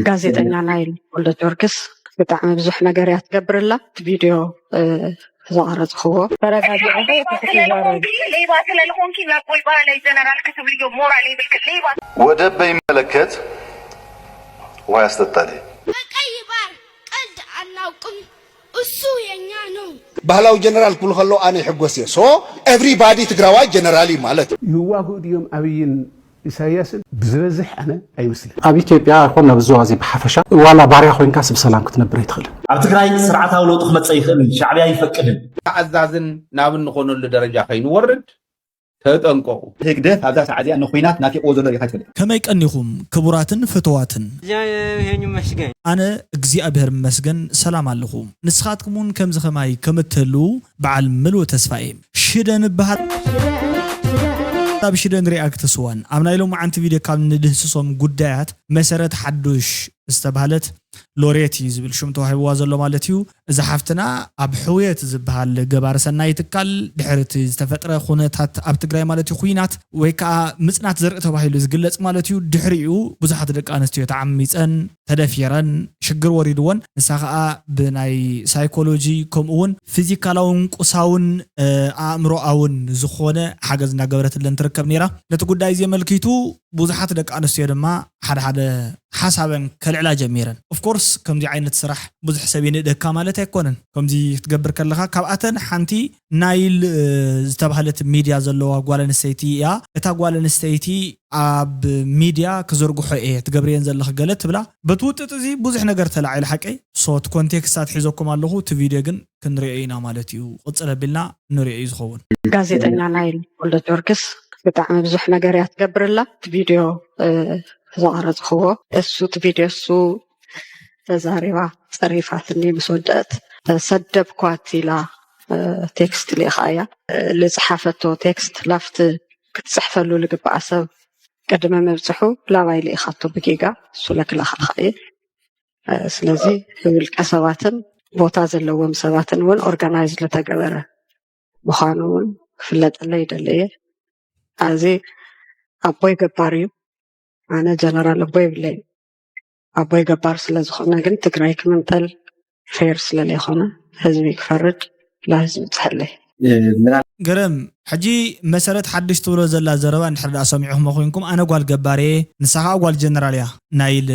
ጋዜጠኛ ናይል ወልደ ጊዮርጊስ ብጣዕሚ ብዙሕ ነገር እያ ትገብርላ። እቲ ቪድዮ ዝቐረፅኽዎ ተረጋጊዐ ሌባ ስለልኾንኪ ናብ ጎልባሃላይ ጀነራል ክትብልዮ ሞራል የብልክን ሌባ። ወደብ በሚመለከት ውሃ ያስጠጣል። በቀይ ባር ቀልድ አናውቅም፣ እሱ የኛ ነው። ባህላዊ ጀነራል ክብሉ ከለዉ ኣነ ይሕጎስ እየ። So everybody ትግራዋይ ጀነራል እዩ ማለት እዩ። ይዋግኡ ድዮም ኣብይን ኢሳያስን? ብዝበዝሕ ኣነ ኣይመስልን። ኣብ ኢትዮጵያ ኣይኮን ኣብ ዙ ዜ ብሓፈሻ ዋላ ባርያ ኮይንካ ስብ ሰላም ክትነብር ኣይትኽእልን። ኣብ ትግራይ ስርዓታዊ ለውጢ ክመፀ ይኽእል እዩ። ሻዕብያ ኣይፈቅድን። ተኣዛዝን ናብ እንኾነሉ ደረጃ ከይንወርድ ተጠንቀቑ። ህግደፍ ኣብዛ ሰዓት እዚኣ ንኹናት ናፊቕዎ ዘሎ ሪኢኻ ኣይትፈልጥን። ከመይ ቀኒኹም ክቡራትን ፍቱዋትን? ይመስገን። ኣነ እግዚኣብሔር ይመስገን ሰላም ኣለኹ። ንስኻትኩም እውን ከምዚ ከማይ ከም እትህልዉ በዓል ምሉእ ተስፋ እየ። ሽደን እበሃል። ኣብ ሽደን ሪኣክት ስዋን ኣብ ናይ ሎማዓንቲ ቪድዮ ካብ ንድህስሶም ጉዳያት መሰረት ሓዱሽ ዝተባህለት ሎሬት እዩ ዝብል ሽም ተዋሂብዋ ዘሎ ማለት እዩ። እዛ ሓፍትና ኣብ ሕውየት ዝበሃል ገባር ሰናይ ትካል ድሕሪ እቲ ዝተፈጥረ ኩነታት ኣብ ትግራይ ማለት እዩ ኩናት ወይ ከዓ ምፅናት ዘርኢ ተባሂሉ ዝግለፅ ማለት እዩ። ድሕሪኡ ብዙሓት ደቂ ኣንስትዮ ተዓሚፀን ተደፊረን ሽግር ወሪድወን ንሳ ከዓ ብናይ ሳይኮሎጂ ከምኡ እውን ፊዚካላውን ቁሳውን ኣእምሮኣውን ዝኾነ ሓገዝ እናገበረትለን ትርከብ ነይራ። ነቲ ጉዳይ እዚ ኣመልኪቱ ብዙሓት ደቂ ኣንስትዮ ድማ ሓደ ሓደ ሓሳበን ከልዕላ ጀሚረን። ኦፍኮርስ ከምዚ ዓይነት ስራሕ ብዙሕ ሰብ ይንእደካ ማለት ኣይኮነን። ከምዚ ክትገብር ከለኻ ካብኣተን ሓንቲ ናይል ዝተባህለት ሚድያ ዘለዋ ጓል ኣንስተይቲ እያ። እታ ጓል ኣንስተይቲ ኣብ ሚድያ ክዝርግሖ እየ ትገብርየን ዘለኽ ገለ ትብላ። በቲ ውጥጥ እዚ ብዙሕ ነገር ተላዒሉ ሓቀይ ሶት ኮንቴክስታት ሒዘኩም ኣለኹ። እቲ ቪድዮ ግን ክንሪኦ ኢና ማለት እዩ። ቅፅል ኣቢልና ንሪኦ እዩ ዝኸውን። ጋዜጠኛ ናይል ወልደ ጊዮርጊስ ብጣዕሚ ብዙሕ ነገር እያ ትገብርላ። እቲ ቪድዮ ዝቐረፅኽዎ እሱ እቲ ቪድዮ እሱ ተዛሪባ ፀሪፋትኒ ምስ ወደአት ሰደብኳት ኢላ ቴክስት ልኢኻ እያ። ልፅሓፈቶ ቴክስት ላፍት ክትፅሕፈሉ ልግበኣ ሰብ ቅድሚ ምብፅሑ ላባይ ልኢኻቶ ብጌጋ እሱ ለክለኻኻ እየ። ስለዚ ውልቀ ሰባትን ቦታ ዘለዎም ሰባትን እውን ኦርጋናይዝ ለተገበረ ምዃኑ እውን ክፍለጠለይ ይደሊ እየ። ኣዚ ኣቦይ ገባር እዩ። ኣነ ጀነራል ኣቦይ የብለይን። ኣቦይ ገባር ስለዝኾነ ግን ትግራይ ክምንጠል ፌር ስለለይኾነ ህዝቢ ክፈርድ ለህዝቢ ብፅሐለይ። ገረም ሕጂ መሰረት ሓድሽ ትብሎ ዘላ ዘረባ እንድሕር ደኣ ሰሚዕኹሞ ኮይንኩም ኣነ ጓል ገባር እየ ንሳ ከዓ ጓል ጀነራል እያ ናይል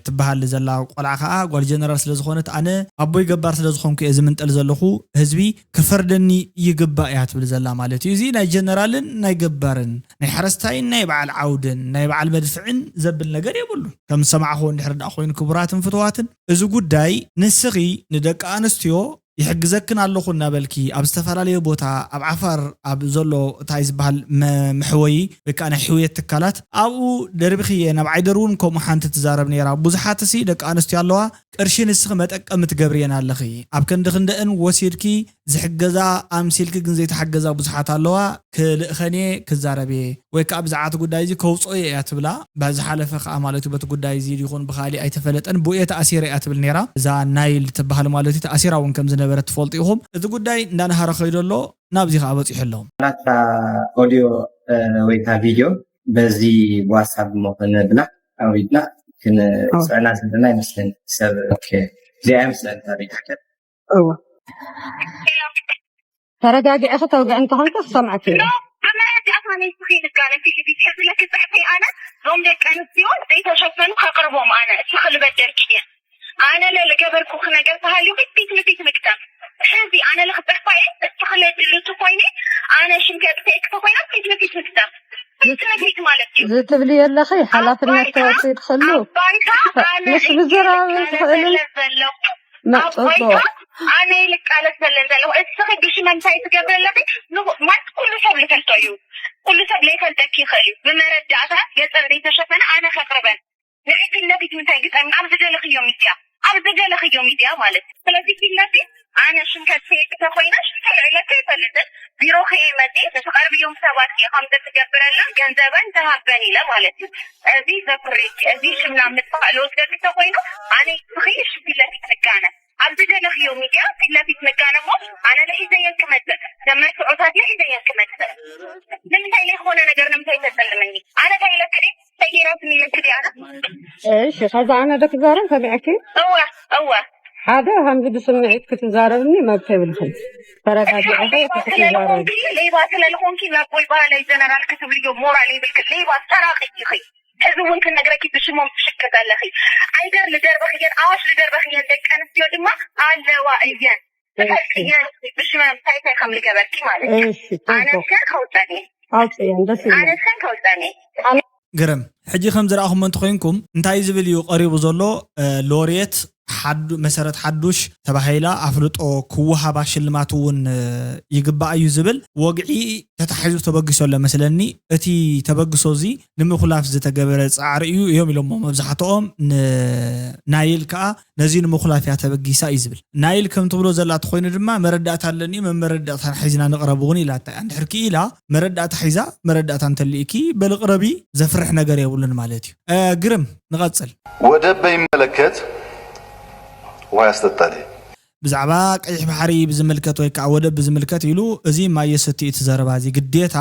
ትበሃል ዘላ ቆልዓ ከዓ ጓል ጀነራል ስለዝኾነት ኣነ ኣቦይ ገባር ስለዝኾንኩ እየ ዝምንጠል ዘለኹ ህዝቢ ክፈርደኒ ይግባእ እያ ትብል ዘላ ማለት እዩ። እዚ ናይ ጀነራልን ናይ ገባርን ናይ ሓረስታይን ናይ በዓል ዓውድን ናይ በዓል መድፍዕን ዘብል ነገር የብሉን። ከም ዝሰማዕኹዎ እንድሕር ደኣ ኮይኑ ክቡራትን ፍትዋትን እዚ ጉዳይ ንስኺ ንደቂ ኣንስትዮ ይሕግዘክን ኣለኹ እናበልኪ ኣብ ዝተፈላለየ ቦታ ኣብ ዓፋር ኣብ ዘሎ እንታይ ዝበሃል መሕወዪ ወይ ከዓ ናይ ሕውየት ትካላት ኣብኡ ደርቢኽየን ኣብ ዓይደር እውን ከምኡ ሓንቲ ትዛረብ ነይራ። ብዙሓትሲ ደቂ ኣንስትዮ ኣለዋ ቅርሺ ንስኺ መጠቀሚ ትገብርየን ኣለኺ። ኣብ ከንዲ ክንደእን ወሲድኪ ዝሕገዛ ኣምሲልኪ ግን ዘይተሓገዛ ብዙሓት ኣለዋ። ክልእኸን እየ ክዛረብ እየ ወይ ከዓ ብዛዕባ እቲ ጉዳይ እዚ ከውፅኦ እየ እያ ትብላ። ብዝሓለፈ ከዓ ማለት እዩ በቲ ጉዳይ እዚ ይኹን ብካሊእ ኣይተፈለጠን ብኡ እየ ተኣሲረ እያ ትብል ነይራ። እዛ ናይል ትበሃል ማለት እዩ ተኣሲራ እውን ከም ዝነበረት ትፈልጡ ኢኹም። እቲ ጉዳይ እንዳናሃረ ከይዱ ኣሎ ናብዚ ከዓ በፂሑ ኣሎ። ናታ ኦዲዮ ወይ ከዓ ቪድዮ በዚ ብዋትሳፕ እሞ ክነብላ ኣውሪድና ክንፅዕና ዘለና ይመስለኒ ሰብ እዚኣ ይመስለኒ ታሪክ እዎ ተረጋጊዐ ክተውግዕ እንተኾንካ ክሰምዐክ እየ ብመረዳእታ ነይስኺ ንጋለ ፊት ንፊት ሕዚ ለክፅሕፈይ ኣነ ዞም ደቂ ኣንስትዮ ዘይተሸፈኑ ከቅርቦም ኣነ እቲ ክልበደልኪ እየ ኣነ ለልገበርኩክ ነገር ተሃልዩ ፊት ንፊት ንግጠም ሕዚ ኣነ ለክፅሕፋ እየ እስኺ ለድልቱ ኮይነ ኣነ ሽምከ ጥፈኤክ ተኮይና ፊት ንፊት ንግጠም ፊት ንፊት ማለት እዩ ዝትብሊ ኣለኺ ሓላፍነት ተወፅኢ ትኽእሉ ባይታ ኣነ ምስ ምዝራብ ትኽእሊ ዘለኹ ኣብ ባይታ ኣነ ልቃለስ ዘለን ዘለኹ እስኺ ብሽመ እንታይ ትገብሪ ኣለኺ ማለት ኩሉ ሰብ ልፈልጦ እዩ ኩሉ ሰብ ለይፈልጠኪ ይኽእል እዩ ብመረዳእታ ገፀን ዘይተሸፈነ ኣነ ከቅርበን ንዒ ፊት ንፊት ምንታይ ግጠሚ ኣብ ዝደለኽዮ ሚድያ ኣብ ዝደለኽዮ ሚድያ ማለት እዩ ስለዚ ፊት ንፊት ኣነ ሽም ከስሕየኪ ተኾይነ ሽም ተልዕለኪ ኣይፈልጥን ቢሮ ከየ መፂ ንትቐርብዮም ሰባት እየ ከምዚ ትገብረላ ገንዘበን ተሃበን ኢለ ማለት እዩ እዚ ዘኩሬኪ እዚ ሽም ናብ ምጥፋእ ልወስደኪ ተኾይኑ ኣነ ብኽይሽ ፊት ንፊት ንጋነ ኣብ ዝደለኽዮ ሚድያ ፊት ለፊት ንጋነፎ። ኣነ ንሒዘየን ክመፅእ፣ ነመርትዖታት ንሒዘየን ክመፅእ። ንምንታይ ዘይኮነ ነገር ንምንታይ ተፀልመኒ? ኣነ እንታይ ኢለክኒ? እንታይ ገይራትኒ ኢለክኒ ኣነ? እሺ፣ ከዛ ኣነ ዶ ክዛረብ ሰሚዐኪ? እወ እወ ሓደ ከምዚ ብስምዒት ክትዛረብኒ መብት የብልክን። ተረጋጊዐ ሌባ ክትዛረብ ስለልኾንኪ፣ ሌባ ስለልኾንኪ ናብ ጎይ ባህላይ ጀነራል ክትብልዮ ሞራል የብልክን። ሌባ ሰራቂ ኢኺ። ሕዚ እውን ክነግረኪ ብሽሞም ትሽክር ዘለኺ። ዓይደር ልደርበኽየን ኣዋሽ ልደርበኽየን ደቂ ኣንስትዮ ድማ ኣለዋ እየን። ትፈልጥየን ብሽመም እንታይ እንታይ ከም ልገበርኪ ማለት እዩ። እሺ፣ ጥሩ። ኣነሰን ከውፀኒ ኣውፅየን ደስ ይብል። ኣነሰን ከውፀኒ ግርም። ሕጂ ከም ዝረኣኹሞ እንተኾይንኩም እንታይ ዝብል እዩ ቀሪቡ ዘሎ? እ፣ ሎሬት ሓዱ- መሰረት ሓዱሽ ተባሂላ ኣፍልጦ ክወሃባ ሽልማት እውን እ፣ ይግባእ እዩ ዝብል ወግዒ ተታሒዙ ተበጊሶ ኣሎ መስለኒ። እቲ ተበግሶ እዚ ንምኹላፍ ዝተገበረ ፃዕሪ እዩ እዮም ኢሎሞ መብዛሕትኦም። ን- ናይል ከዓ ነዚ ንምኹላፍ እያ ተበጊሳ እዩ ዝብል። ናይል ከም ትብሎ ዘላ ተኾይኑ ድማ መረዳእታ ኣለኒ፣ መመረዳእታን ሒዝና ንቕረብ እውን ኢላታ እያ። እንድሕር ክኢላ መረዳእታ ሒዛ መረዳእታ እንተልእኪ በልቕረቢ ዘፍርሕ ነገር የብሉን ማለት እዩ። እ፣ ግርም ንቐጽል። ወደብ በሚመለከት ውሃ ያስጠጣል። ብዛዕባ ቀይሕ ባሕሪ ብዝምልከት ወይ ከዓ ወደብ ብዝምልከት ኢሉ እዚ ማይ የሰቲ እቲ ዘረባ እዚ ግዴታ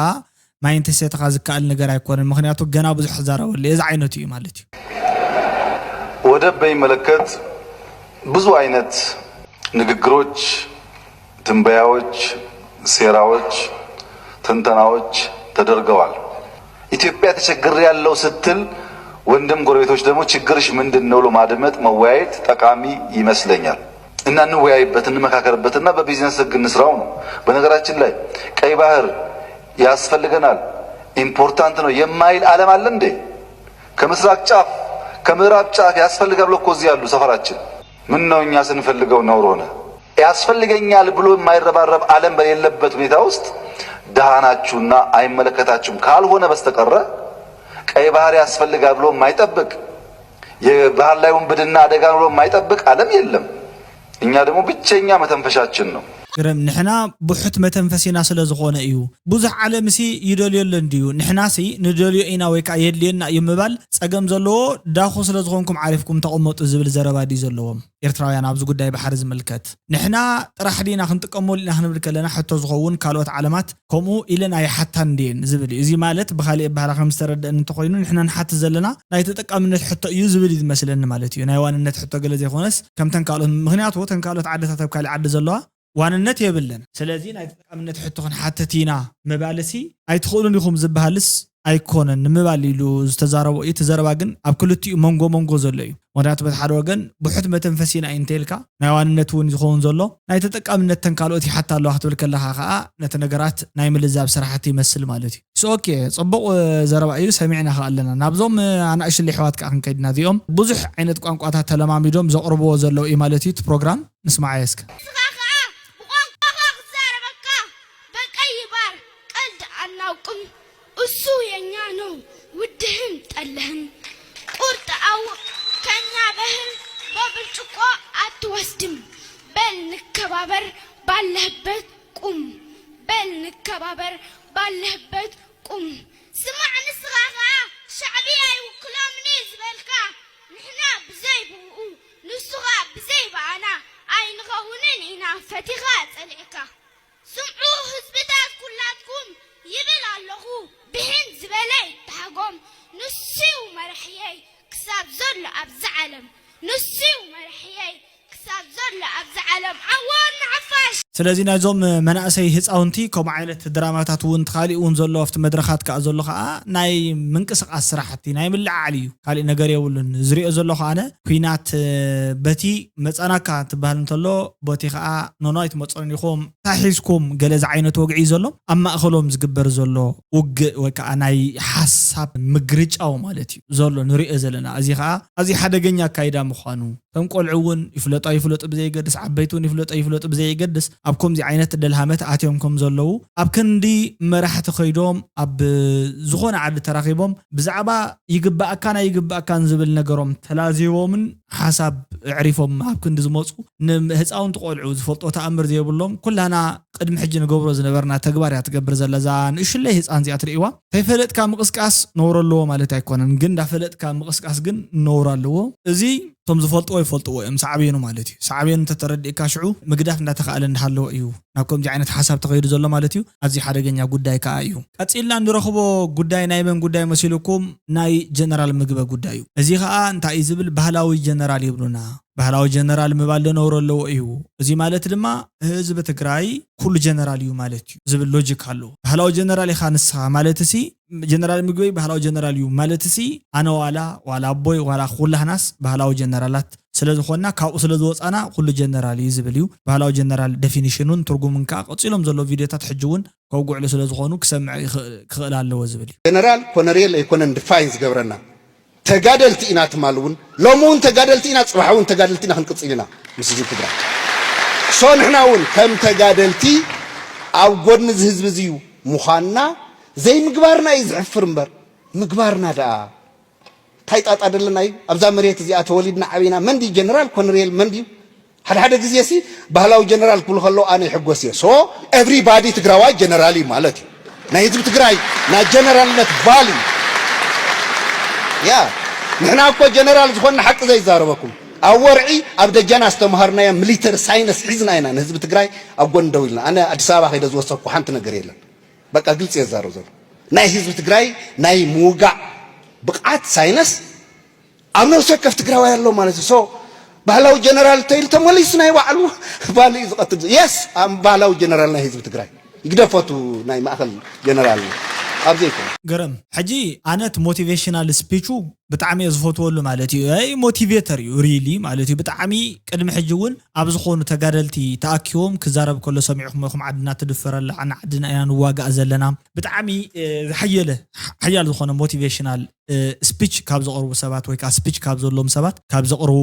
ማይ እንተሰተኻ ዝከኣል ነገር ኣይኮነን። ምክንያቱ ገና ብዙሕ ክዛረበሉ እዚ ዓይነቱ እዩ ማለት እዩ። ወደብ በሚመለከት ብዙ አይነት ንግግሮች፣ ትንበያዎች፣ ሴራዎች፣ ትንተናዎች ተደርገዋል። ኢትዮጵያ ተቸግሬያለሁ ስትል ወንድም ጎረቤቶች ደግሞ ችግርሽ ምንድን ነው ብሎ ማድመጥ መወያየት ጠቃሚ ይመስለኛል። እና እንወያይበት እንመካከርበትና በቢዝነስ ህግ እንስራው ነው። በነገራችን ላይ ቀይ ባህር ያስፈልገናል ኢምፖርታንት ነው የማይል ዓለም አለ እንዴ? ከምስራቅ ጫፍ ከምዕራብ ጫፍ ያስፈልጋል ብሎ እኮ እዚህ ያሉ ሰፈራችን ምን ነው እኛ ስንፈልገው ነውር ሆነ? ያስፈልገኛል ብሎ የማይረባረብ ዓለም በሌለበት ሁኔታ ውስጥ ደሃ ናችሁና አይመለከታችሁም ካልሆነ በስተቀረ ቀይ ባህር ያስፈልጋል ብሎ የማይጠብቅ የባህር ላይ ውንብድና አደጋ ነው ብሎ የማይጠብቅ ዓለም የለም። እኛ ደግሞ ብቸኛ መተንፈሻችን ነው። ግርም፣ ንሕና ብሑት መተንፈሲና ስለ ዝኾነ እዩ። ብዙሕ ዓለምሲ ይደልዮ ኣሎ እንድዩ፣ ንሕናሲ ንደልዮ ኢና ወይ ከዓ የድልየና እዩ ምባል ጸገም ዘለዎ። ዳኹ ስለ ዝኾንኩም ዓሪፍኩም ተቐመጡ ዝብል ዘረባ ድዩ ዘለዎም? ኤርትራውያን ኣብዚ ጉዳይ ባሕሪ ዝምልከት ንሕና ጥራሕ ዲና ክንጥቀመሉ ኢና ክንብል ከለና ሕቶ ዝኸውን ካልኦት ዓለማት ከምኡ ኢለን ኣይሓታን ድየን ዝብል እዩ። እዚ ማለት ብኻሊእ ኣባህላ ከም ዝተረደአኒ እንተኾይኑ ንሕና ንሓትት ዘለና ናይ ተጠቃምነት ሕቶ እዩ ዝብል እዩ ዝመስለኒ ማለት እዩ። ናይ ዋንነት ሕቶ ገለ ዘይኮነስ ከምተን ካልኦት፣ ምክንያቱ ተን ካልኦት ዓድታት ኣብ ካሊእ ዓዲ ዘለዋ ዋንነት የብለን። ስለዚ ናይ ተጠቃምነት ሕቶ ክንሓትት ኢና ምባልሲ ኣይትኽእሉን ኢኹም ዝበሃልስ ኣይኮነን ንምባል ኢሉ ዝተዛረቦ እዩ። እቲ ዘረባ ግን ኣብ ክልቲኡ መንጎ መንጎ ዘሎ እዩ። ምክንያቱ በቲ ሓደ ወገን ብሑት መተንፈሲና እዩ እንተኢልካ ናይ ዋንነት እውን ዝኸውን ዘሎ ናይ ተጠቃምነት ተን ካልኦት ይሓታ ኣለዋ ክትብል ከለኻ ከዓ ነቲ ነገራት ናይ ምልዛብ ስራሕቲ ይመስል ማለት እዩ። ሶ ኦኬ፣ ፅቡቕ ዘረባ እዩ፣ ሰሚዕና ከዓ ኣለና። ናብዞም ኣናእሽሊ ኣሕዋት ከዓ ክንከይድና እዚኦም ብዙሕ ዓይነት ቋንቋታት ተለማሚዶም ዘቕርብዎ ዘለዉ እዩ ማለት እዩ እቲ ፕሮግራም። ንስማዓዮ እስከ። ንስኻ ኸኣ ብቋንቋኻ ክዛረበካ በቀይ ባር ቀልድ አናውቅም። እሱ የኛ ነው ውድህም ጠለህም ቁርጥ አውቅ ከኛ በህል በብርጭቆ አትወስድም። በል ንከባበር ባለህበት ቁም። በል ንከባበር ባለህበት ቁም። ስማዕ ንስኻ ኸኣ ሻዕብያ ይውክሎምኒ ዝበልካ ንሕና ብዘይ ብኡ ንሱ ኸኣ ብዘይ ብኣና ኣይንኸውንን ኢና ፈቲኻ ጸሊዕካ። ስምዑ ህዝብታት ኩላትኩም ይብል ኣለኹ ብሕን ዝበለ ይተሃጎም ንሱዩ መራሕየይ ክሳብ ዘሎ ኣብዚ ዓለም ንሱዩ መራሕየይ ክሳብ ዘሎ ኣብዚ ዓለም ዓወት ንሓፋሽ። ስለዚ ናይዞም መናእሰይ ህፃውንቲ ከምኡ ዓይነት ድራማታት እውን ተኻሊኡ እውን ዘሎ ኣብቲ መድረኻት ከዓ ዘሎ ከዓ ናይ ምንቅስቃስ ስራሕቲ ናይ ምልዓዓል እዩ። ካሊእ ነገር የብሉን። ዝሪኦ ዘለኹ ኣነ ኲናት በቲ መፃናካ ትበሃል እንተሎ በቲ ከዓ ኖኖ ኣይትመፅኦን ኢኹም እንታይ ሒዝኩም ገለ ዝዓይነት ወግዒ እዩ ዘሎ። ኣብ ማእኸሎም ዝግበር ዘሎ ውግእ ወይ ከዓ ናይ ሓሳብ ምግርጫው ማለት እዩ ዘሎ ንሪኦ ዘለና። እዚ ከዓ ኣዝዩ ሓደገኛ ኣካይዳ ምዃኑ እቶም ቆልዑ እውን ይፍለጡ ኣይፍለጡ ብዘይገድስ ዓበይቲ እውን ይፍለጡ ኣይፍለጡ ብዘይገድስ ኣብ ከምዚ ዓይነት ደልሃመት ኣትዮም ከም ዘለዉ ኣብ ክንዲ መራሕቲ ከይዶም ኣብ ዝኾነ ዓዲ ተራኺቦም ብዛዕባ ይግባኣካን ኣይግባኣካን ዝብል ነገሮም ተላዚቦምን ሓሳብ ኣዕሪፎም ኣብ ክንዲ ዝመፁ ንህፃውንቲ ቆልዑ ዝፈልጦ ተኣምር ዘይብሎም ኩላና ቅድሚ ሕጂ ንገብሮ ዝነበርና ተግባር እያ ትገብር ዘላ እዛ ንእሽለይ ህፃን እዚኣ ትርእይዋ። ከይፈለጥካ ምቕስቃስ ነውሮ ኣለዎ ማለት ኣይኮነን፣ ግን እንዳፈለጥካ ምቕስቃስ ግን ነውሮ ኣለዎ። እዚ እቶም ዝፈልጥዎ ይፈልጥዎ እዮም፣ ሳዕቤኑ ማለት እዩ። ሳዕቤኑ እንተተረዲእካ ሽዑ ምግዳፍ እንዳተኻእለ እንዳሃለወ እዩ ናብ ከምዚ ዓይነት ሓሳብ ተኸይዱ ዘሎ ማለት እዩ። ኣዝዩ ሓደገኛ ጉዳይ ከዓ እዩ። ቀፂልና እንረኽቦ ጉዳይ ናይ መን ጉዳይ መሲልኩም? ናይ ጀነራል ምግበ ጉዳይ እዩ። እዚ ከዓ እንታይ እዩ ዝብል? ባህላዊ ጀነራል ይብሉና። ባህላዊ ጀነራል ምባል ዶ ነውሪ ኣለዎ እዩ? እዚ ማለት ድማ ህዝቢ ትግራይ ኩሉ ጀነራል እዩ ማለት እዩ ዝብል ሎጂክ ኣለዎ። ባህላዊ ጀነራል ኢኻ ንስኻ ማለት ሲ ጀነራል ምግበይ ባህላዊ ጀነራል እዩ ማለት ሲ ኣነ ዋላ ዋላ ኣቦይ ዋላ ኩላህናስ ባህላዊ ጀነራላት ስለ ዝኾንና ካብኡ ስለ ዝወፃና ኩሉ ጀነራል እዩ ዝብል እዩ። ባህላዊ ጀነራል ዴፊኒሽኑን ትርጉሙን ከዓ ቀፂሎም ዘሎ ቪድዮታት ሕጂ እውን ከውግዕሉ ስለ ዝኾኑ ክሰምዕ ይኽእል- ክኽእል ኣለዎ ዝብል እዩ። ጀነራል ኮነሬል ኣይኮነን ድፋይን ዝገብረና፣ ተጋደልቲ ኢና። ትማል እውን ሎሚ እውን ተጋደልቲ ኢና፣ ፅባሕ እውን ተጋደልቲ ኢና ክንቅፅል ኢና ምስ ህዝቢ ትግራይ። ሶ ንሕና እውን ከም ተጋደልቲ ኣብ ጎድኒ እዚ ህዝቢ እዚ እዩ ምዃንና ዘይምግባርና እዩ ዝሕፍር እምበር ምግባርና ደኣ እንታይ ጣጣ ደለና እዩ? ኣብዛ መሬት እዚኣ ተወሊድና ዓቢና መን ድዩ ጀነራል ኮነሬል መን ድዩ? ሓደ ሓደ ግዜ ሲ ባህላዊ ጀነራል ክብሉ ከለዉ ኣነ ይሕጎስ እየ። ሶ ኤቭሪባዲ ትግራዋይ ጀነራል እዩ ማለት እዩ። ናይ ህዝቢ ትግራይ ናይ ጀነራልነት ቫልዩ ያ ንሕና እኮ ጀነራል ዝኾንና ሓቂ ዘይዛረበኩም ኣብ ወርዒ ኣብ ደጃና ዝተምሃርናዮ ሚሊተሪ ሳይነስ ሒዝና ኢና ንህዝቢ ትግራይ ኣብ ጎኒ ደው ኢልና። ኣነ ኣዲስ ኣበባ ከይደ ዝወሰድኩ ሓንቲ ነገር የለን። በቃ ግልፂ እየ ዝዛረብ ዘሎ። ናይ ህዝቢ ትግራይ ናይ ምውጋእ ብቕዓት ሳይነስ ኣብ ነፍሲ ወከፍ ትግራዋይ ኣሎ ማለት እዩ። ሶ ባህላዊ ጀነራል ተይሉ ተመሊሱ ናይ ባዕሉ ባል እዩ ዝቐትል። የስ ባህላዊ ጀነራል ናይ ህዝቢ ትግራይ ይግደፈቱ ናይ ማእኸል ጀነራል ኣብዚ ይኮነ። ገረም ሕጂ ኣነት ሞቲቬሽናል ስፒቹ ብጣዕሚ እየ ዝፈትወሉ ማለት እዩ። ኣይ ሞቲቬተር እዩ ሪሊ ማለት እዩ። ብጣዕሚ ቅድሚ ሕጂ እውን ኣብ ዝኾኑ ተጋደልቲ ተኣኪቦም ክዛረብ ከሎ ሰሚዕኹም ኢኹም። ዓድና ትድፈር ኣላ፣ ዓና ዓድና ኢና ንዋጋእ ዘለና። ብጣዕሚ ዝሓየለ ሓያል ዝኾነ ሞቲቬሽናል ስፒች ካብ ዘቕርቡ ሰባት ወይ ከዓ ስፒች ካብ ዘለዎም ሰባት ካብ ዘቕርቡ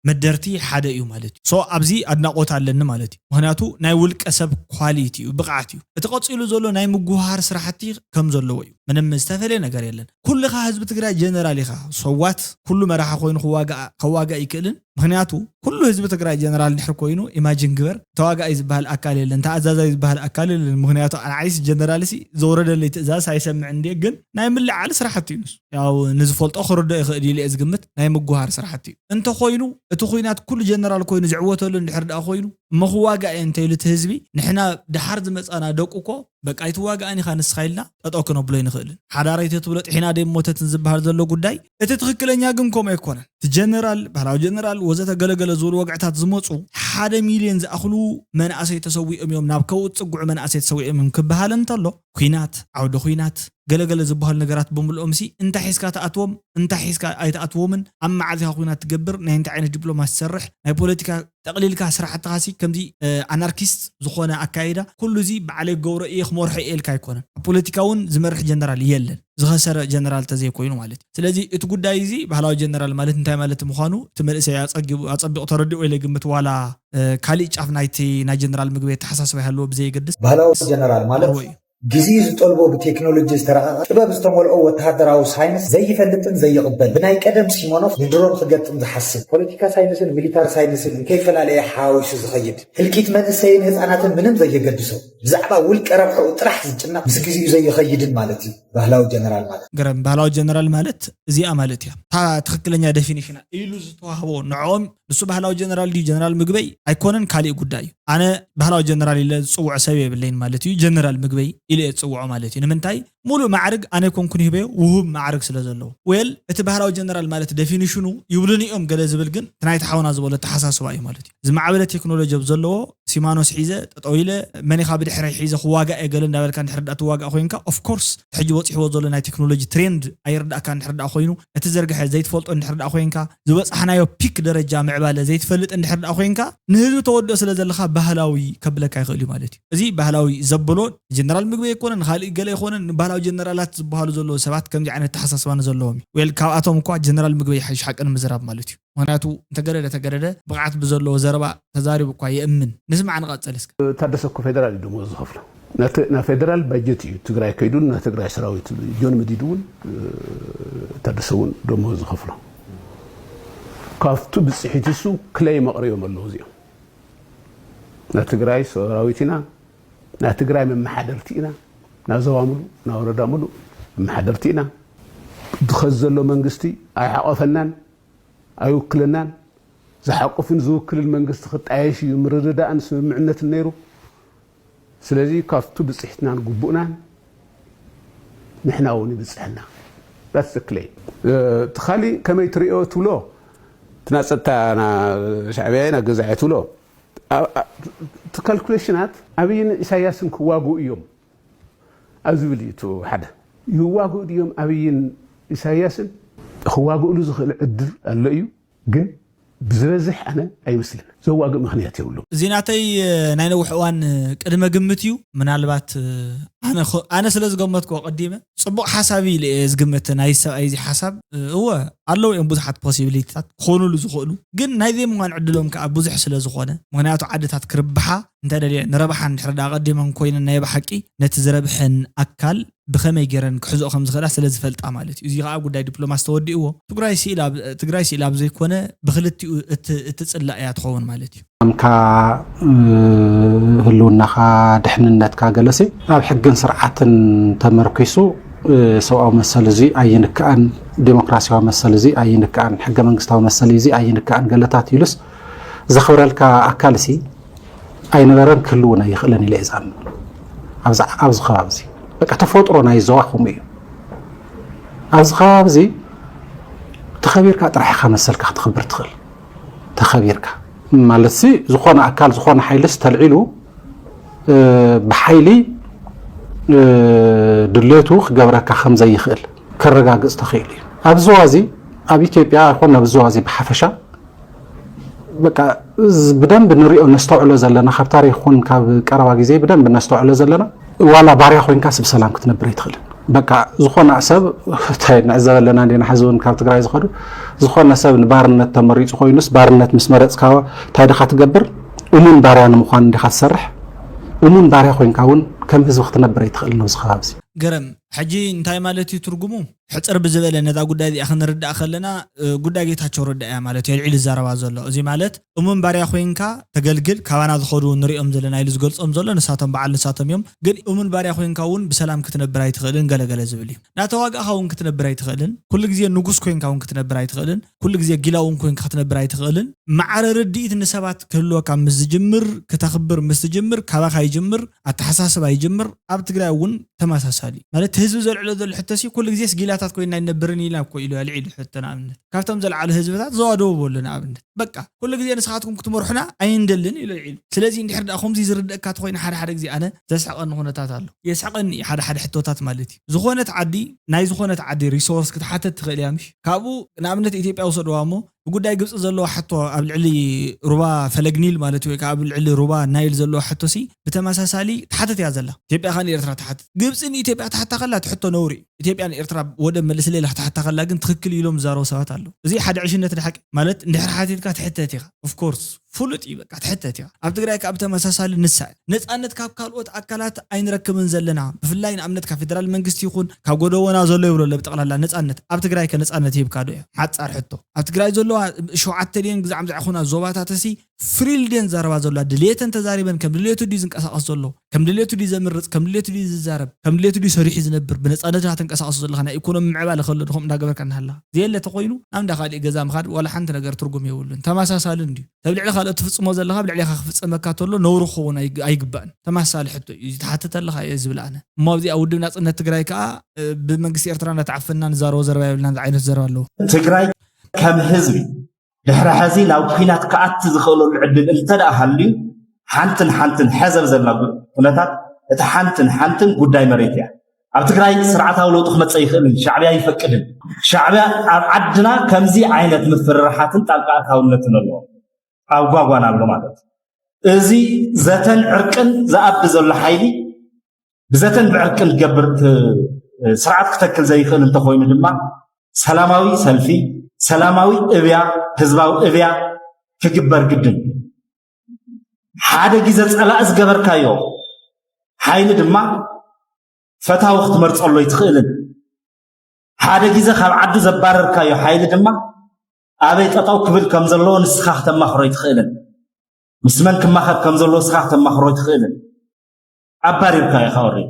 መደርቲ ሓደ እዩ ማለት እዩ። ሶ ኣብዚ ኣድናቆት ኣለኒ ማለት እዩ። ምክንያቱ ናይ ውልቀ ሰብ ኳሊቲ እዩ፣ ብቕዓት እዩ። እቲ ቀፂሉ ዘሎ ናይ ምጉሃር ስራሕቲ ከም ዘለዎ እዩ። ምንም ዝተፈለየ ነገር የለን። ኩልኻ ህዝቢ ትግራይ ጀነራል ኢኻ። ሰዋት ኩሉ መራሒ ኮይኑ ክዋጋእ ከዋጋእ ይክእልን። ምክንያቱ ኩሉ ህዝቢ ትግራይ ጀነራል ድሕር ኮይኑ ኢማጂን ግበር፣ ተዋጋኢ ዝበሃል ኣካል የለን፣ ተኣዛዛይ ዝበሃል ኣካል የለን። ምክንያቱ ንዓይስ ጀነራል ሲ ዘውረደለይ ትእዛዝ ኣይሰምዕን ድየ፣ ግን ናይ ምልዓል ስራሕቲ እዩ ንሱ። ያው ንዝፈልጦ ክርዶ ይኽእል ኢለ እየ ዝግምት። ናይ ምጉሃር ስራሕቲ እዩ። እንተኮይኑ እቲ ኩናት ኩሉ ጀነራል ኮይኑ ዝዕወተሉ እንድሕር ደኣ ኮይኑ እሞ ክዋጋእ እየ እንተኢሉ እቲ ህዝቢ ንሕና ደሓር ዝመፃና ደቁ እኮ በቃ ኣይትዋጋእን ኢኻ ንስኻ ኢልና ጠጠው ክነብሎ ኣይንኽእልን። ሓዳር ኣይተትብሎ ጥሒና ደይሞተትን ዝበሃል ዘሎ ጉዳይ እቲ ትኽክለኛ ግን ከምኡ ኣይኮነን። እቲ ጀነራል ባህላዊ ጀነራል ወዘተ ገለገለ ዝብሉ ወግዕታት ዝመፁ ሓደ ሚልዮን ዝኣኽሉ መናእሰይ ተሰዊኦም እዮም ናብ ከብኡ ዝፅግዑ መናእሰይ ተሰዊኦም እዮም ክበሃል እንተሎ ኩናት ዓውደ ኩናት ገለገለ ዝበሃሉ ነገራት ብምልኦም ሲ እንታይ ሒዝካ ትኣትዎም እንታይ ሒዝካ ኣይትኣትዎምን ኣብ መዓዝ ኢኻ ኩናት ትገብር ናይ እንታይ ዓይነት ዲፕሎማሲ ትሰርሕ ናይ ፖለቲካ ጠቕሊልካ ስራሕትኻ ሲ ከምዚ ኣናርኪስት ዝኾነ ኣካይዳ ኩሉ እዚ ባዕለይ ክገብሮ እየ ክመርሖ እየ ኢልካ ኣይኮነን። ኣብ ፖለቲካ እውን ዝመርሕ ጀነራል የለን ዝኸሰረ ጀነራል ተዘይኮይኑ ማለት እዩ። ስለዚ እቲ ጉዳይ እዚ ባህላዊ ጀነራል ማለት እንታይ ማለት ምዃኑ እቲ መንእሰይ ኣፀጊቡ ኣፀቢቑ ተረዲኦ ኢለ ግምት ዋላ ካሊእ ጫፍ ናይቲ ናይ ጀነራል ምግበይ ኣተሓሳስባ ይሃልዎ ብዘየገድስ ባህላዊ ጀነራል ማለት ግዜ ዝጠልቦ ብቴክኖሎጂ ዝተረቐቐ ጥበብ ዝተመልኦ ወተሃደራዊ ሳይንስ ዘይፈልጥን ዘይቕበል ብናይ ቀደም ሲሞኖፍ ንድሮን ክገጥም ዝሓስብ ፖለቲካ ሳይንስን ሚሊታሪ ሳይንስን እንከይፈላለየ ሓዋዊሱ ዝኸይድ ህልቂት መንእሰይን ህፃናትን ምንም ዘየገድሶ ብዛዕባ ውልቀ ረብሕኡ ጥራሕ ዝጭነቕ ምስ ግዚኡ ዘይኸይድን ማለት እዩ ባህላዊ ጀነራል ማለት። ገረም ባህላዊ ጀነራል ማለት እዚኣ ማለት እያ እታ ትኽክለኛ ዴፊኒሽና ኢሉ ዝተዋህቦ ንዕኦም ንሱ ባህላዊ ጀነራል ድዩ ጀነራል ምግበይ ኣይኮነን ካሊእ ጉዳይ እዩ። ኣነ ባህላዊ ጀነራል ኢለ ዝፅውዖ ሰብ የብለይን ማለት እዩ። ጀነራል ምግበይ ኢለ እየ ዝፅውዖ ማለት እዩ። ንምንታይ? ሙሉእ ማዕርግ ኣነ ኣይኮንኩን ሂበዮ ውሁብ ማዕርግ ስለ ዘለዎ። ዌል እቲ ባህላዊ ጀነራል ማለት ዴፊኒሽኑ ይብሉኒ እዮም ገለ ዝብል ግን እቲ ናይቲ ሓውና ዝበሎ ኣተሓሳስባ እዩ ማለት እዩ። ዝማዕበለ ቴክኖሎጂ ኣብ ዘለዎ ሲማኖስ ሒዘ ጠጠው ኢለ መን ኢኻ ብድሕረይ ሒዘ ክዋጋእ እየ ገለ እንዳበልካ እንድሕር ደኣ ትዋጋእ ኮይንካ ኦፍኮርስ እቲ ሕጂ በፂሕዎ ዘሎ ናይ ቴክኖሎጂ ትሬንድ ኣይርዳእካ እንድሕር ደኣ ኮይኑ እቲ ዝርግሐ ዘይትፈልጦ እንድሕር ደኣ ኮይንካ ዝበፃሕናዮ ፒክ ደረጃ ምዕባለ ዘይትፈልጥ እንድሕር ደኣ ኮይንካ ንህዝቢ ተወድኦ ስለ ዘለኻ ባህላዊ ከብለካ ይኽእል እዩ ማለት እዩ። እዚ ባህላዊ ዘብሎ ጀነራል ምግበይ ኣይኮነን ንካሊእ ገለ ኣይኮነን ንባህላዊ ጀነራላት ዝበሃሉ ዘለዉ ሰባት ከምዚ ዓይነት ኣተሓሳስባ ንዘለዎም እዩ። ዌል ካብኣቶም እኳ ጀነራል ምግበይ ይሓይሽ ሓቂ ንምዝራብ ማለት እዩ። ምክንያቱ እንተገደደ ተገደደ ብቕዓት ብዘለዎ ዘረባ ተዛሪቡ እኳ የእምን። ንስማዕ ንቐጽል እስከ። ታደሰ እኮ ፌደራል እዩ ደሞዝ ዝኸፍሎ። ናብ ፌደራል ባጀት እዩ ትግራይ ከይዱ ናብ ትግራይ ሰራዊት ጆን መዲድ እውን ታደሰ እውን ደሞዝ ዝኸፍሎ። ካብቱ ብፅሒት እሱ ክለይ መቕሪቦም ኣለዉ እዚኦም። ናይ ትግራይ ሰራዊት ኢና፣ ናይ ትግራይ መመሓደርቲ ኢና፣ ናብ ዞባ ሙሉእ ናብ ወረዳ ሙሉእ መመሓደርቲ ኢና። ድኸዚ ዘሎ መንግስቲ ኣይሓቆፈናን። ኣይውክለናን ዝሓቁፍን ዝውክልን መንግስቲ ክጣየሽ እዩ ምርድዳእን ስምምዕነትን ነይሩ። ስለዚ ካብቱ ብፅሒትናን ግቡእናን ንሕና እውን ይብፅሐና። ትካሊ ከመይ ትሪኦ ትብሎ? ትናፀጥታ ሻዕብያ ናገዛዐ ትብሎ? እቲ ካልኩሌሽናት ኣብይን ኢሳያስን ክዋግኡ እዮም ኣብ ዝብል እዩ። ሓደ ይዋግኡ ድዮም ኣብይን ኢሳያስን? ክዋግእሉ ዝኽእል ዕድል ኣሎ እዩ፣ ግን ብዝበዝሕ ኣነ ኣይመስልን። ዘዋግእ ምኽንያት የብሉ። እዚ ናተይ ናይ ነውሕ እዋን ቅድመ ግምት እዩ። ምናልባት ኣነ ስለ ዝገመትኩ ቀዲመ ፅቡቕ ሓሳብ ኢለ እየ ዝግምት። ናይ ሰብኣይ እዚ ሓሳብ እወ ኣለዉ እዮም ብዙሓት ፖሲቢሊቲታት ክኾኑሉ ዝኽእሉ፣ ግን ናይ ዘይምዃን ዕድሎም ከዓ ብዙሕ ስለ ዝኾነ፣ ምክንያቱ ዓድታት ክርብሓ እንተደልየ ንረብሓ እንድሕር ደኣ ቀዲመን ኮይነን ናይ ብሓቂ ነቲ ዝረብሐን ኣካል ብኸመይ ገይረን ክሕዝኦ ከም ዝኽእላ ስለ ዝፈልጣ ማለት እዩ። እዚ ከዓ ጉዳይ ዲፕሎማሲ ተወዲእዎ። ትግራይ ስኢላ ትግራይ ስኢላ ኣብ ዘይኮነ ብክልቲኡ እትፅላእ እያ ትኸውን ማለት እዩ። ኣምካ ህልውናኻ ድሕንነትካ ገለሲ ኣብ ሕግን ስርዓትን ተመርኪሱ ሰብኣዊ መሰል እዚ ኣይንክኣን፣ ዴሞክራሲያዊ መሰል እዚ ኣይንክኣን፣ ሕገ መንግስታዊ መሰል እዚ ኣይንክኣን ገለታት ኢሉስ ዘኽብረልካ ኣካል ሲ ኣይነበረን ክህልውን ኣይኽእልን ኢለ እየ ዝኣምን። ኣብዚ ኣብዚ ከባቢ እዚ በቃ ተፈጥሮ ናይ ዞባ ከምኡ እዩ። ኣብዚ ከባቢ እዚ ተኸቢርካ ጥራሕ ኢኻ መሰልካ ክትኽብር ትኽእል። ተኸቢርካ ማለት ሲ ዝኾነ ኣካል ዝኾነ ሓይልስ ተልዒሉ ብሓይሊ ድሌቱ ክገብረካ ከም ዘይኽእል ከረጋግፅ ተኽኢሉ እዩ። ኣብ ዞባ እዚ ኣብ ኢትዮጵያ ይኹን ኣብ ዞባ እዚ ብሓፈሻ በቃ ብደንብ ንሪኦ ነስተውዕሎ ዘለና ካብ ታሪክ ኹን ካብ ቀረባ ግዜ ብደንብ ነስተውዕሎ ዘለና ዋላ ባርያ ኮይንካ ስብ ሰላም ክትነብር ኣይትኽእልን። በቃ ዝኾነ ሰብ እንታይ ንዕዘብ ኣለና እንዲና ሕዚ እውን ካብ ትግራይ ዝኸዱ ዝኾነ ሰብ ንባርነት ተመሪፁ ኮይኑስ ባርነት ምስ መረፅካ እንታይ ድኻ ትገብር? እሙን ባርያ ንምዃን እንዲኻ ትሰርሕ። እሙን ባርያ ኮይንካ እውን ከም ህዝቢ ክትነብር ኣይትኽእልን ኣብዚ ከባቢ እዚ። ገረም ሕጂ እንታይ ማለት እዩ ትርጉሙ? ሕፅር ብዝበለ ነዛ ጉዳይ እዚኣ ክንርዳእ ከለና ጉዳይ ጌታቸው ረዳ እያ ማለት እዩ ኣልዒሉ ዝዛረባ ዘሎ። እዚ ማለት እሙን ባርያ ኮይንካ ተገልግል ካባና ዝኸዱ ንሪኦም ዘለና ኢሉ ዝገልፆም ዘሎ ንሳቶም በዓል ንሳቶም እዮም። ግን እሙን ባርያ ኮይንካ እውን ብሰላም ክትነብር ኣይትኽእልን ገለገለ ዝብል እዩ። እናተዋጋእኻ እውን ክትነብር ኣይትኽእልን። ኩሉ ግዜ ንጉስ ኮይንካ እውን ክትነብር ኣይትኽእልን። ኩሉ ግዜ ጊላ እውን ኮይንካ ክትነብር ኣይትኽእልን። ማዕረ ርድኢት ንሰባት ክህልወካ ምስ ዝጅምር ክተኽብር ምስ ትጅምር ካባኻ ይጅምር። ኣተሓሳስባ ይጅምር። ኣብ ትግራይ እውን ተመሳሳሊ ማለት ህዝቢ ዘልዕሎ ዘሎ ሕቶሲ ኩሉ ግዜስ ጊላታት ኮይና ኣይንነብርን ኢልና እኮ ኢሉ ኣልዒሉ ሕቶ ንኣብነት ካብቶም ዘልዓሉ ህዝብታት ዘዋደው በሉ ንኣብነት በቃ ኩሉ ግዜ ንስኻትኩም ክትመርሑና ኣይንደልን ኢሉ ኣልዒሉ። ስለዚ እንድሕር ደኣ ከምዚ ዝርደእካ ተኮይኑ ሓደ ሓደ ግዜ ኣነ ዘስሕቀኒ ኩነታት ኣሎ የስሕቀኒ ሓደ ሓደ ሕቶታት ማለት እዩ። ዝኾነት ዓዲ ናይ ዝኾነት ዓዲ ሪሶርስ ክትሓተት ትኽእል እያ ምሽ ካብኡ ንኣብነት ኢትዮጵያ ውሰድዋ እሞ ብጉዳይ ግብፂ ዘለዋ ሕቶ ኣብ ልዕሊ ሩባ ፈለግ ኒል ማለት ወይ ከዓ ኣብ ልዕሊ ሩባ ናይል ዘለዋ ሕቶ ሲ ብተመሳሳሊ ትሓትት እያ ዘላ። ኢትዮጵያ ከዓ ንኤርትራ ትሓትት። ግብፂ ንኢትዮጵያ ትሓታ ከላ ትሕቶ ነውሪ እዩ። ኢትዮጵያ ንኤርትራ ወደብ መልስለይ ኢላ ክትሓታ ከላ ግን ትኽክል ኢሎም ዝዛረቡ ሰባት ኣለዉ። እዚ ሓደ ዕሽነት ንሓቂ ማለት እንድሕር ሓቲትካ ትሕተት ኢኻ። ኦፍኮርስ ፍሉጥ እዩ በቃ ትሕተት ኢኻ። ኣብ ትግራይ ከዓ ብተመሳሳሊ ንሳ እያ። ነፃነት ካብ ካልኦት ኣካላት ኣይንረክብን ዘለና። ብፍላይ ንኣብነት ካብ ፌደራል መንግስቲ ይኹን ካብ ጎደቦና ዘሎ ይብሎ ኣሎ ብጠቕላላ ነፃነት። ኣብ ትግራይ ከ ነፃነት ይህብካ ዶ እያ? ሓፃር ሕቶ። ኣብ ትግራይ ዘለዋ ሸውዓተ ሚልዮን ግዛዕ ምዛዕ ኮና ዞባታት ሲ ፍሪል ድየን ዛረባ ዘላ ድሌተን ተዛሪበን ከም ድሌቱ ድዩ ዝንቀሳቀስ ዘሎ ከም ድሌቱ ድዩ ዘምርፅ ከም ድሌቱ ድዩ ዝዛረብ ከም ድሌቱ ድዩ ሰሪሑ ዝነብር ብነፃነት ዳ ተንቀሳቀሱ ዘለካ ናይ ኢኮኖሚ ምዕባለ ከሎ ድኹም እንዳገበርካ እናሃለካ ዘየለ ተኮይኑ ናብ እንዳ ካሊእ ገዛ ምካድ ዋላ ሓንቲ ነገር ትርጉም የብሉን ተመሳሳልን ድዩ ተብ ልዕሊ ካልኦት ትፍፅሞ ዘለካ ኣብ ልዕሊካ ክፍፀመካ ተሎ ነውሪ ክኸውን ኣይግ- ኣይግባእን ተመሳሳሊ ሕቶ እዩ ዝተሓተተ ኣለካ እየ ዝብል ኣነ እሞ ኣብዚኣ ውድብ ናፅነት ትግራይ ከዓ እ፣ ብመንግስቲ ኤርትራ እንዳተዓፈና ንዛረቦ ዘረባ የብልናን ዝዓይነቱ ዘረባ ኣለዎ ትግራይ ከም ህዝቢ ድሕሪ ሐዚ ናብ ኲናት ክኣቲ ዝኽእለሉ ዕድል እንተ ደኣ ሃልዩ፣ ሓንትን ሓንትን ሐዚ ኣብ ዘላ ኩነታት እታ ሓንትን ሓንትን ጉዳይ መሬት እያ። ኣብ ትግራይ ስርዓታዊ ለውጢ ክመጽእ ኣይኽእልን፣ ሻዕብያ ኣይፈቅድን። ሻዕብያ ኣብ ዓድና ከምዚ ዓይነት ምፍርራሓትን ጣልቃ ኣታውነትን ኣሎ፣ ኣብ ጓጓና ኣሎ ማለት እዩ። እዚ ዘተን ዕርቅን ዝኣቢ ዘሎ ሓይሊ ብዘተን ብዕርቅን ክገብር ት- ስርዓት ክተክል ዘይኽእል እንተኾይኑ ድማ ሰላማዊ ሰልፊ፣ ሰላማዊ እብያ፣ ህዝባዊ እብያ ክግበር ግድን። ሓደ ግዜ ጸላኢ ዝገበርካዮ ሓይሊ ድማ ፈታዊ ክትመርጸሉ ኣይትኽእልን። ሓደ ግዜ ካብ ዓዱ ዘባረርካዮ ሓይሊ ድማ ኣበይ ጠጠው ክብል ከም ዘለዎ ንስኻ ክተማኽሮ ኣይትኽእልን። ምስ መን ክማኸር ከም ዘለዎ ንስኻ ክተማኽሮ ኣይትኽእልን። ኣባሪርካ ኢኻ ኦሬዲ።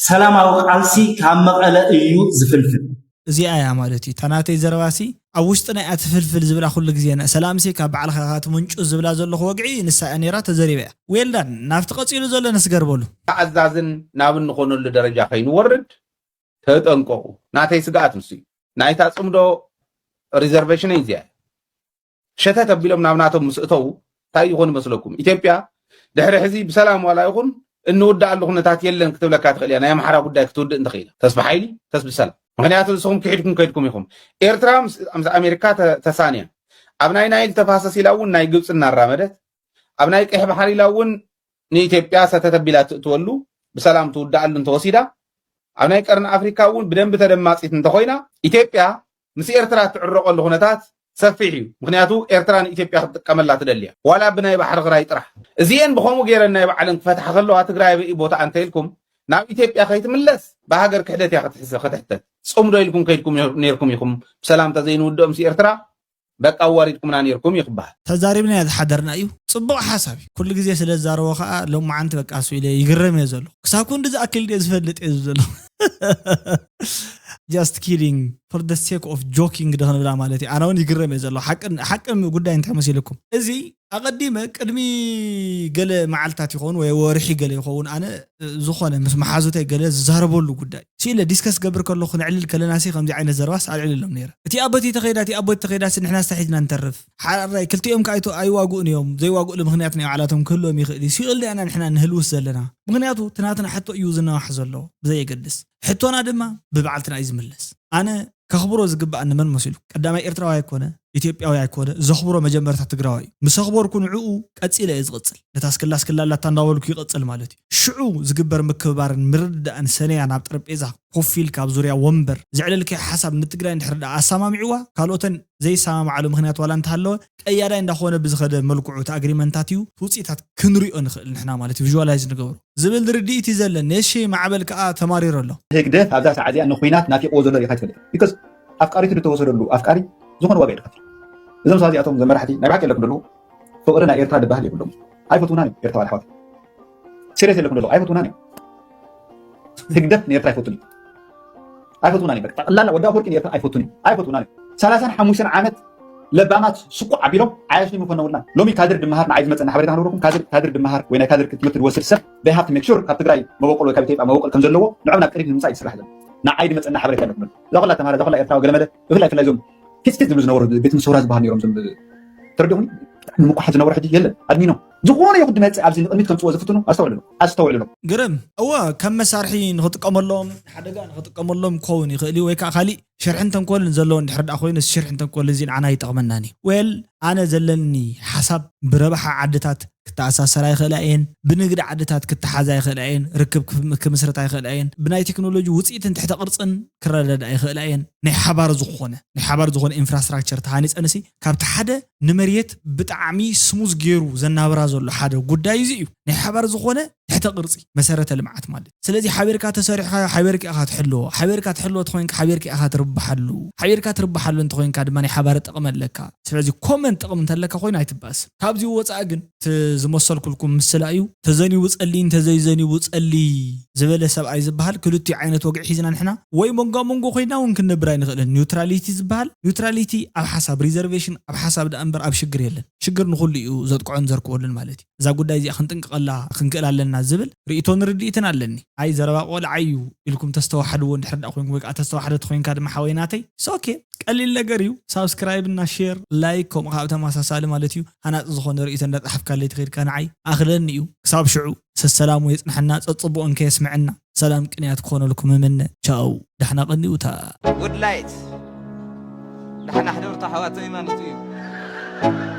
ሰላማዊ ቃልሲ ካብ መቐለ እዩ ዝፍልፍል። እዚኣ እያ ማለት እዩ። እታ ናተይ ዘረባሲ ኣብ ውሽጥና እያ ትፍልፍል ዝብላ ኩሉ ግዜ፣ ና-፣ ሰላምሲ ካብ ባዕልኻ ኢኻ ትምንጩ ዝብላ ዘለኹ ወግዒ ንሳ እያ ነይራ፣ ተዘሪባ እያ። ዌልዳን፣ ናብቲ ቀጺሉ ዘሎ ንስገር በሉ። ኣዛዝን ናብ እንኾነሉ ደረጃ ከይንወርድ ተጠንቀቑ። ናተይ ስግኣት ንሱ እዩ። ናይታ ጽምዶ ሪዘርቬሽነይ እዚኣ እያ። ሸተት ኣቢሎም ናብ ናቶም ምስ እተዉ እንታይ ይኾን ይመስለኩም? ኢትዮጵያ ድሕሪ ሕዚ ብሰላም ዋላ ይኹን እንውድኣሉ ኩነታት የለን ክትብለካ ትኽእል እያ። ናይ ኣምሓራ ጉዳይ ክትውድእ እንተኽኢላ፣ ተስፋ ሓይሊ፣ ተስፋ ሰላም። ምኽንያቱ ንስኹም ክሒድኩም ከይድኩም ኢኹም። ኤርትራ ምስ፣ ምስ ኣሜሪካ ተ-፣ ተሳንያ፣ ኣብ ናይ ናይል ተፋሰስ ኢላ እውን ናይ ግብፂ እናራመደት፣ ኣብ ናይ ቀይሕ ባሕሪ ኢላ እውን ንኢትዮጵያ ሰተት ኣቢላ ትእትወሉ፣ ብሰላም ትውድኣሉ እንተወሲዳ፣ ኣብ ናይ ቀርኒ ኣፍሪካ እውን ብደንቢ ተደማፂት እንተኾይና፣ ኢትዮጵያ ምስ ኤርትራ እትዕረቐሉ ኩነታት ሰፊሕ እዩ። ምኽንያቱ ኤርትራ ንኢትዮጵያ ክትጥቀመላ ትደልያ፣ ዋላ ብናይ ባሕሪ ክራይ ጥራሕ። እዚኤን ብኸምኡ ገይረን ናይ ባዕለን ክፈትሓ ከለዋ፣ ትግራይ ኣበይ ቦታኣ እንተኢልኩም፣ ናብ ኢትዮጵያ ከይትምለስ ብሃገር ክሕደት እያ ክትሕሰ-፣ ክትሕተት። ጽምዶ ኢልኩም ከይድኩም ነይርኩም ኢኹም፣ ብሰላም እንተዘይንውድኦ ምስ ኤርትራ በቃ ኣዋሪድኩምና ነይርኩም እዩ ክበሃል። ተዛሪብናዮ ዝሓደርና እዩ። ጽቡቕ ሓሳብ እዩ። ኩሉ ግዜ ስለ ዝዛረቦ ከኣ ሎማዓንቲ በቃ እሱ ኢለ ይግረም እየ ዘለኹ። ክሳብ ክንዲ ዝኣክል ድየ ዝፈልጥ እየ ዝብል ዘለኹ። Just kidding, for the sake of joking ዶ ክንብላ ማለት እዩ። ኣነ እውን ይግረም እየ ዘለኹ። ሓቅን-፣ ሓቂ ጉዳይ እንታይ መሲልኩም? እዚ ኣቐዲመ ቅድሚ ገለ መዓልታት ይኸውን ወይ ወርሒ ገለ ይኸውን፣ ኣነ፣ እ፣ ዝኾነ ምስ መሓዙተይ ገለ ዝዛረበሉ ጉዳይ ስኢለ ዲስከስ ገብር ከለኹ፣ ነዕልል ከለናሲ ከምዚ ዓይነት ዘረባስ ኣልዕለሎም ነይረ። እቲ ኣቦቲ ተኸይዳ፣ እቲ ኣቦቲ ተኸይዳሲ ንሕና ስታ ሒዝና ንተርፍ። ሓራይ ክልቲኦም ከኣ ኣይቶ-፣ ኣይዋግኡን እዮም። ዘይዋግኡሉ ምኽንያት ናይ ባዕላቶም ክህልዎም ይኽእል እዩ። ስቕ ኢልና ኢና ንሕና ንህልውስ ዘለና። ምኽንያቱ እቲ ናትና ሕቶ እዩ ዝነዋሕ ዘሎ ብዘየገድስ። ሕቶና ድማ ብባዕልትና እዩ ዝምለስ። ኣነ ከኽብሮ ዝግባእ ንመን መሲሉ? ቀዳማይ ኤርትራዊ ኣይኮነ፣ ኢትዮጵያዊ ኣይኮነ፣ ዘኽብሮ መጀመርታ ትግራዋይ እዩ። ምስ ኣኽበርኩ ንዕኡ ቀጺለ እየ ዝቕጽል። ነታ ስክላ ስክላ ኣላታ እንዳበልኩ ይቕጽል ማለት እዩ። ሽዑ ዝግበር ምክብባርን ምርድዳእን ሰነያ ናብ ጠረጴዛ ኮፍ ኢልካ ኣብ ዙርያ ወንበር ዘዕለልካዮ ሓሳብ ንትግራይ እንድሕር ደኣ ኣሰማሚዕዋ፣ ካልኦተን ዘይሰማማዓሉ ምኽንያት ዋላ እንተሃለወ፣ ቀያዳይ እንዳኾነ ብዝኸደ መልክዑ እቲ ኣግሪመንታት እዩ፣ እቲ ውፅኢታት ክንሪኦ ንኽእል ንሕና ማለት እዩ፣ ቪዥዋላይዝ ንገብሮ ዝብል ርድኢት እዩ ዘለኒ። እሺ፣ ማዕበል ከኣ ተማሪሩ ኣሎ። ህግደፍ ኣብዛ ሰዓት እዚኣ ንኹናት ናፊቕዎ ዘሎ ኢኻ ትፈልጥ። ቢኮዝ ኣፍቃሪቱ ዝተወሰደሉ ኣፍቃሪ ዝኾነ ዋጋ እዩ ዝኸፍል። እዞም ሰባት እዚኣቶም፣ እዞም መራሕቲ ናይ ብሓቂ የለኩም ዘለዉ፣ ፍቕሪ ናይ ኤርትራ ዝበሃል የብሎም። ኣይፈትውናን እዮም ኤርትራውያን ኣሕዋት። ሲሪየስ የለኩም ዘለዉ፣ ኣይፈትውናን እዮም። ህግደፍ ንኤርትራ ኣይፈቱን እዩ። ኣይፈትውናን እዩ። በቃ ጠቕላላ ወዲ ኣፈወርቂ ንኤርትራ ኣይፈቱን እዩ። ኣይፈትውናን እዩ። ሰላሳን ሓሙሽተን ዓመት ለባማት ስቁዕ ኣቢሎም ዓያሽኒ ምፈነውልና። ሎሚ ካድር ድመሃር ንዓይ ዝመጸና ሓበሬታ ክነግረኩም፣ ካድር፣ ካድር ድመሃር ወይ ናይ ካድር ትምህርቲ ዝወስድ ሰብ they have to make sure ካብ ትግራይ መበቆል ወይ ካብ ኢትዮጵያ መበቆል ከም ዘለዎ ንዕኡ ናብ ቅድሚት ንምምጻእ እዩ ዝስራሕ ዘሎ። ንዓይ ዝመጸና ሓበሬታ ኣለኩም። እዛ ኩላ ተማሃራ፣ እዛ ኩላ ኤርትራዊ ገለመለ፣ ብፍላይ፣ ብፍላይ እዞም ፊት ፊት ዝብሉ ዝነበሩ ቤት ምሰውራ ዝበሃሉ ነይሮም፣ እዞም ተረዲኹም ምቁሓት ዝነበሩ ሕጂ የለን። ኣድሚኖም ዝኾነ ይኹን ድመጽእ ኣብዚ ንቕድሚት ከምጽዎ ዝፍትኑ ኣስተውዕሉ፣ ኣስተውዕሉ። ግርም፣ እወ፣ ከም መሳርሒ ንኽጥቀመሎም፣ ሓደጋ ንኽጥቀመሎም ክኸውን ይኽእል እዩ፣ ወይ ከዓ ካሊእ ሽርሕን ተንኮልን ዘለዎ እንድሕር ደኣ ኮይኑ፣ እዚ ሽርሕን ተንኮልን እዚ ንዓና ኣይጠቕመናን እዩ። ዌል፣ ኣነ ዘለኒ ሓሳብ ብረብሓ ዓድታት ክተኣሳሰራ ይኽእላ እየን፣ ብንግዲ ዓድታት ክተሓዛ ይኽእላ እየን፣ ርክብ ክም-፣ ክምስርታ ይኽእላ እየን፣ ብናይ ቴክኖሎጂ ውፅኢትን ትሕተ ቅርፅን ክረዳድኣ ይኽእላ እየን። ናይ ሓባር ዝኾነ፣ ናይ ሓባር ዝኾነ ኢንፍራስትራክቸር ተሃኒፀንሲ ካብቲ ሓደ ንመሬት ብጣዕሚ ስሙዝ ገይሩ ዘናብራ ዘሎ ሓደ ጉዳይ እዚ እዩ። ናይ ሓባር ዝኾነ ትሕተ ቅርፂ መሰረተ ልምዓት ማለት። ስለዚ ሓቢርካ ተሰሪሕካ ሓቢርካ ኢኻ ትሕልዎ። ሓቢርካ ትሕልዎ ተኾይንካ ሓቢርካ ኢኻ ትርብሓሉ። ሓቢርካ ትርብሓሉ እንተኾይንካ ድማ ናይ ሓባር ጥቕሚ ኣለካ። ስለዚ ኮመን ጥቕሚ እንተለካ ኮይኑ ኣይትባእስ። ካብዚ ወፃኢ ግን እቲ ዝመሰልኩልኩም ምስላ እዩ። ተዘኒቡ ጸሊ እንተዘይዘኒቡ ጸሊ ዝበለ ሰብኣይ ዝበሃል ክልቲኡ ዓይነት ወግዒ ሒዝና ንሕና ወይ መንጎ መንጎ ኮይና እውን ክንነብር ኣይንኽእልን። ኒውትራሊቲ ዝበሃል፣ ኒውትራሊቲ ኣብ ሓሳብ ሪዘርቬሽን ኣብ ሓሳብ ደኣ እምበር ኣብ ሽግር የለን። ሽግር ንኹሉ እዩ ዘጥቅዖን ዘርክበሉን ማለት እዩ። እዛ ጉዳይ እዚኣ ክንጥንቀቐላ ክንክእል ኣለና ዝብል ርእይቶን ርድኢትን ኣለኒ። ኣይ ዘረባ ቆልዓ እዩ ኢልኩም ተስተዋሕድዎ እንድሕር ደኣ ኮይንኩም ወይ ከዓ ተስተዋሕደት ኮይንካ ድማ ሓወይ ናተይ፣ it's okay፣ ቀሊል ነገር እዩ። ሳብስክራይብ እና ሼር፣ ላይክ ከምኡ ከዓ ብተመሳሳሊ ማለት እዩ። ሃናፂ ዝኾነ ርእይቶ እንዳፀሓፍካለይ ተኸይድካ ንዓይ ኣኽለኒ እዩ። ክሳብ ሽዑ ሰሰላሙ የፅንሐና፣ ፀፅቡቕ እንከ የስምዐና። ሰላም ቅንያት ክኾነልኩም እምነ። ቻው፣ ዳሕና ቀንዩታ። ጉድ ላይት ዳሕና ሕደርቱ ኣሕዋተይ ማለት እዩ።